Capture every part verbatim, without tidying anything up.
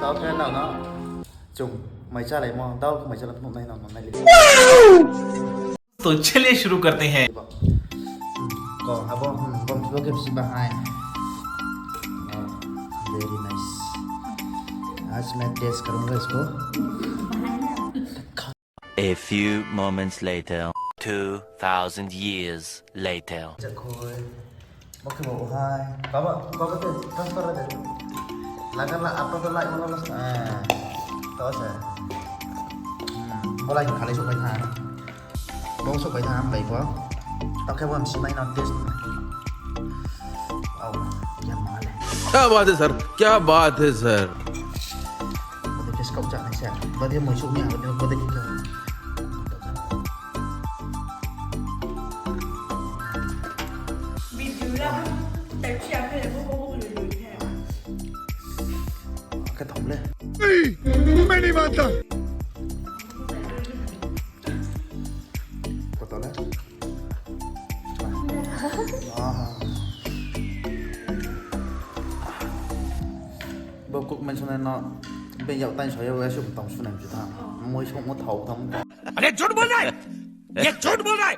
Tao khe nang no chung mai chalaimo, dal khe mai chala phnuh nai nang no nai le. तो चलिए शुरू करते हैं। Hmm, ko abo, hmm, bom bo khe bisi bahai. Oh, very nice. आज मैं टेस्ट करूंगा इसको। A few moments later. Two thousand years later. Jakhoi. Bo khe bo hai. Kaba, kaba te transfer de. Laga la, apa to lai, mana mas. Ah. To se. Hmm, bo lai khalai sok bai tha. Bo sok bai tha, ham bai bo. Tao khe bo ham si mai no taste. Au, ya ma le. क्या बात है सर, क्या बात है sir. Bo de khe skau cha nai se. Bo de moi sok ni ha, bo de khe. Video la, tai chi a phe bo bo lui lui khe. Khe thom le. नहीं, मैं नहीं मानता। Koto le? Ah. Bo kuk mention no, beng yag tain soya, wa sum tong sunai mchu tha. Moi song mo thau tong. अरे झूठ बोल रहा है, ये झूठ बोल रहा है।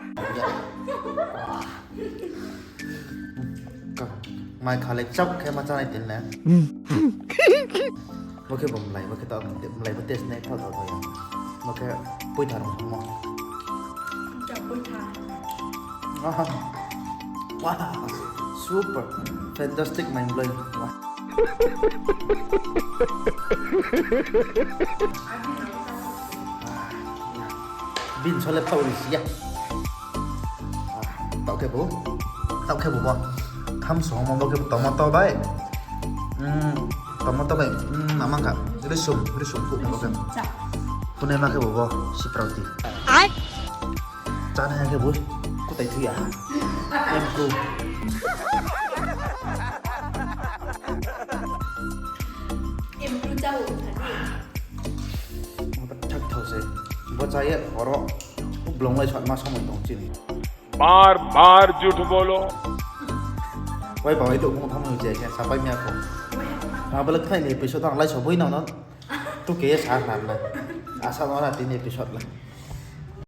Ka, mai khalai chap khe ma chanai tin le. Bo khe bo mlai, bo khe tao mlai bo taste nai thao thao thao ya. Bo khe poitha rong mo. Chap poitha. Ah. Wow, super, fantastic, mind blowing. Wow. Bini sole thaoh ni si ya. Tao khe bo. Tao khe bo bo. Tham song mo bo khe bo tomato bai. Hmm, tomato bai. Hmm, nama kha. Risum, risum phu bo khe. Cha. Pune ma khe bo bo. Siprauti. Ai. Chana ya khe bo. Kutai thu ya. Em ku. Em ku cha bo. Thak thao se. Bo cha ye horo. Blong lai sat ma somoi tong chini. बार बार झूठ बोलो। Wai ba wai do bung tham je khe sapai mya kho. Abo le khnai ni episode ang lai so boi nang no. Tu ke sa na na. Asa no na tini episode la.